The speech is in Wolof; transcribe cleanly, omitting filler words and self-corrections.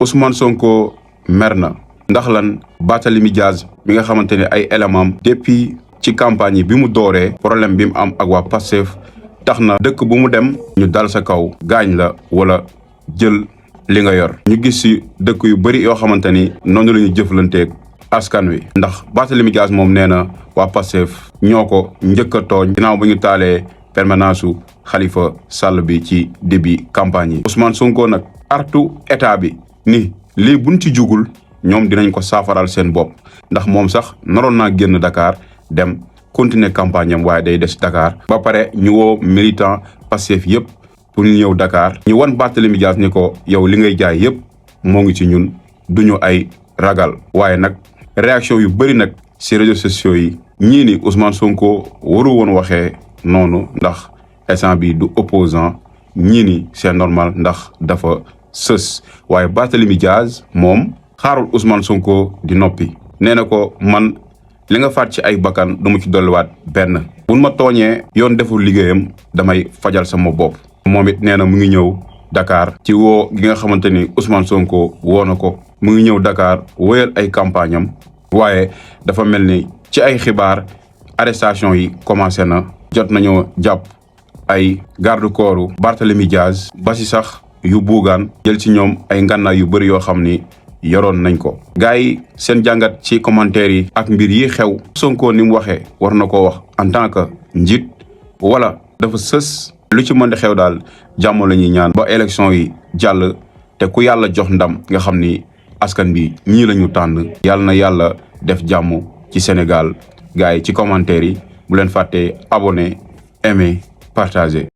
Ousmane Sonko mer na ndax lan Barthélémy Dias mi nga xamante ne ay éléments depuis ci campagne yi bi mu dooree problème bi mu am ak waa Pastef tax na dëkk bu mu dem ñu dal sa kaw gaañ la wala jël li nga yor. ñu gis ci dëkk yu bëri yoo xamante ni noonu la ñu jëflanteeg askan wi ndax Barthélémy Dias moom nee na waa Pastef ñoo ko njëkk a tooñ ginnaaw ba ñu taalee permanence su Khalifa Sall bi ci début campagne yi. Ousmane Sonko nag artu état bi ni lii buñ ci jugul ñoom dinañ ko saafaral seen bopp ndax moom sax naroon naa génn Dakar dem continuer campagne am waaye day des Dakar. ba pare ñu woo militant Pastef yëpp pour ñu ñëw Dakar. ñu wan Barthélémy Dias ni ko yow li ngay jaay yëpp moo ngi ci ñun duñu ay ragal. waaye nag réaction yu bëri nag ci réseaux sociaux yi ñii ni Ousmane Sonko waru woon waxee noonu ndax instant bi du opposant ñii ni c'est normal ndax dafa sës. waaye Barthélémy Dias moom xaarul Ousmane Sonko di noppi nee na ko man li nga faat ci ay bakkan du mu ci dolliwaat benn. buñ ma tooñee yoon deful liggéeyam damay fajal sama bopp. moom it nee na mu ngi ñëw Dakar ci woo gi nga xamante ni Ousmane Sonko woo na ko mu ngi ñëw Dakar wéyal ay campagne am waaye dafa mel ni ci ay xibaar arrestation yi commencé na. jot nañoo jàpp ay garde corps Barthélémy Dias ba si sax yu buugaan jël ci ñoom ay ngànnaay yu bëri yoo xam ni yoroon nañ ko. gars yi seen jàngat ci commentaire yi ak mbir yi xew Sonko ni mu waxee war na koo wax en tant que njiit wala dafa sës. lu ci mën di xew daal jàmm la ñuy ñaan ba élection yi jàll te ku yàlla jox ndam nga xam ni askan bi ñii la ñu tànn. yàlla na yàlla def jàmm ci Sénégal. gars yi ci commentaire yi bu leen fàttee abonné aimer partager.